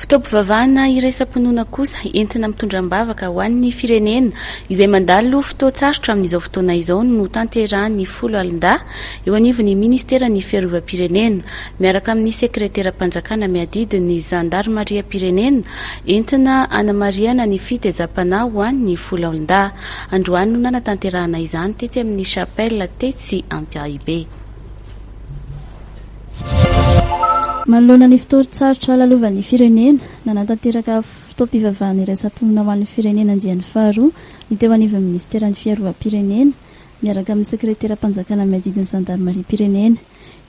Fotoam-pivavahana iraisam-pinoana kosa entina mitondra am-bavaka ho an'ny firenena izay mandalo fotoan-tsarotra amin'izao fotoana izao no tanterahan'ny Foloalindahy eo anivon'ny Ministeran'ny Fiarovam-pirenena miaraka amin'ny Sekreteram-panjakana miadidy ny Zandarimariam-pirenena entina hanamarihana ny fitezam-panahy ho an'ny Foloalindahy. Androany no nanatanterahana izany tetsy amin'ny Chapelle tetsy Ampiahibe. Manoloana ny fotoan-tsarotra lalovan'ny firenena, nanatanteraka fotoam-pivavahana iraisam-pinoana ho an'ny firenena andiany faharoa ny teo anivon'ny minisiteran'ny Fiarovam-pirenena, miaraka amin'ny sekreteram-panjakana miadidy ny zandarimariam-pirenena.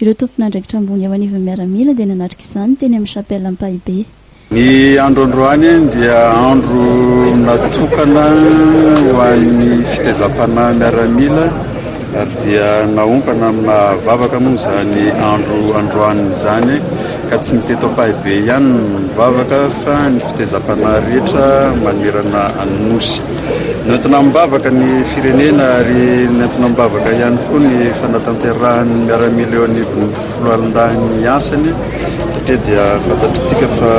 Ireo tompon'andraikitra ambony eo anivon'ny miaramila dia nanatrika izany teny amin'ny Chapelle Ampahibe. Ny andro androany dia andro natokana ho an'ny fitaizam-panahy miaramila ary dia naompana amina vavaka moa izany andro androany izany ka tsy ny teto Ampahibe ihany no nivavaka fa ny fitaizam-panahy rehetra manerana an'ny Nosy. Nentina am-bavaka ny firenena ary nentina am-bavaka ihany koa ny fanatanterahan'ny miaramila eo anivon'ny foloalindahy ny asany. Satria dia fantatritsika fa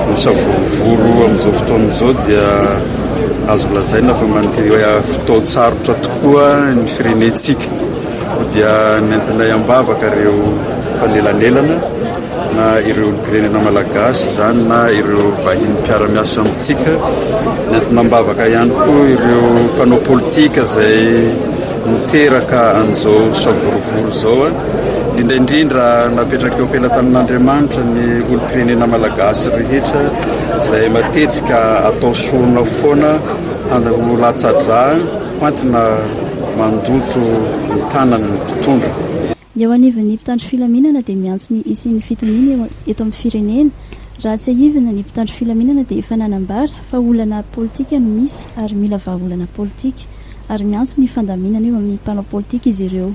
ny savorovoro amin'izao fotoana izao dia azo lazaina fa mandeha fotoan-tsarotra tokoa ny firenentsika. Koa dia nentinay am-bavaka ireo mpanelanelana na ireo olom-pirenena malagasy izany na ireo vahiny mpiara-miasa amintsika. Nentina am-bavaka ihany koa ireo mpanao politika izay niteraka an'izao savorovoro izao. Indrindra indrindra napetraka eo am-pelatanan'Andriamanitra ny olom-pirenena malagasy rehetra izay matetika atao sorona foana ho latsa-drà hoentina mandoto ny tanan'ny mpitondra. Ny eo anivon'ny mpitandro filaminana dia miantso ny hisian'ny fitoniana eto amin'ny firenena. Raha tsiahivina, ny mpitandro filaminana dia efa nanambara fa olana politika no misy ary mila vahaolana politika ary miantso ny fandaminana eo amin'ny mpanao politika izy ireo.